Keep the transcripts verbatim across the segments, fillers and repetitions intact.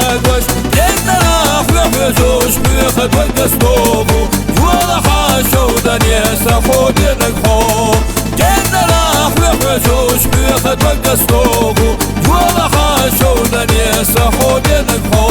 Геннара хьоь хьоьжуш хьоьха дог ас доху, йолахьа шовданеса хьо бенаг хьо. Геннара хьоь хьоьжуш хьоьха дог ас доху, йолахьа шовданеса хьо бенаг хьо.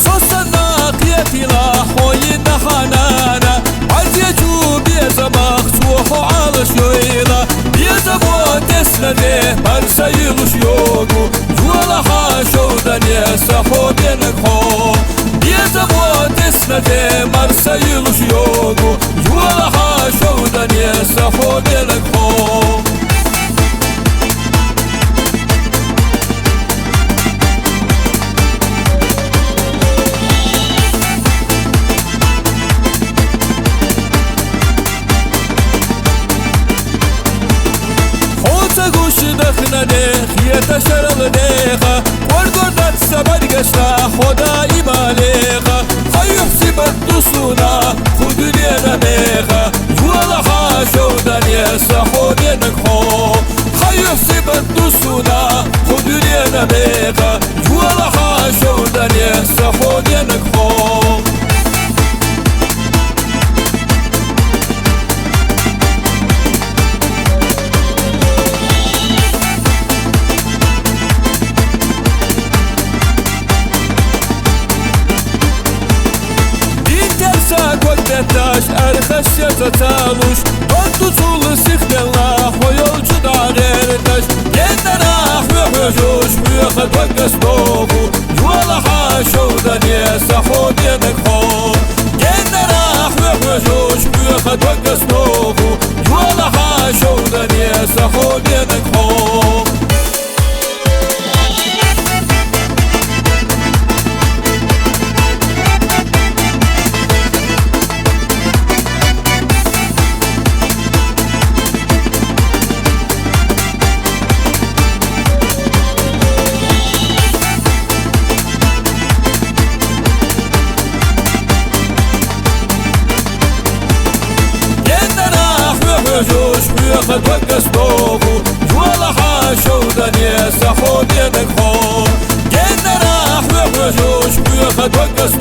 Со санна кхетийла хьо йина ханана, Ӏазечу безамах цо хьо Ӏалашйойла. Безамо тесна де марса йилуш йогу, йолахьа шовданеса хьо бенаг хьо. Безамо тесна де марса йилуш йогу, йолахьа шовданеса хьо бенаг хьо. Хьо ца гуш дахнане хета шарал деха, кӀоргор дац са бӀаргашна хьо даима леха. Хьан юьхь сибат ду суна кху дуьненан меха, йолахьа шовданеса хьо бенаг хьо. Хьан юьхь сибат ду суна кху дуьненан меха, йолахьа шовданеса хьо бенаг хьо. Дин терса ког бетташ, архаш шеза ца луш, банту цул сихделла хьо йолчу дӀагӀерташ. Геннара хьоь хьоьжуш хьоьха дог ас доху, йолахьа шовданеса хьо бенаг хьо. Геннара хьоь хьоьжуш хьоьха дог ас доху, йолахьа шовданеса хьо бенаг хьо. Геннара хьоь хьоьжуш хьоьха дог ас доху, йолахьа шовданеса хьо бенаг хьо. Геннара хьоь хьоьжуш хьоьха дог ас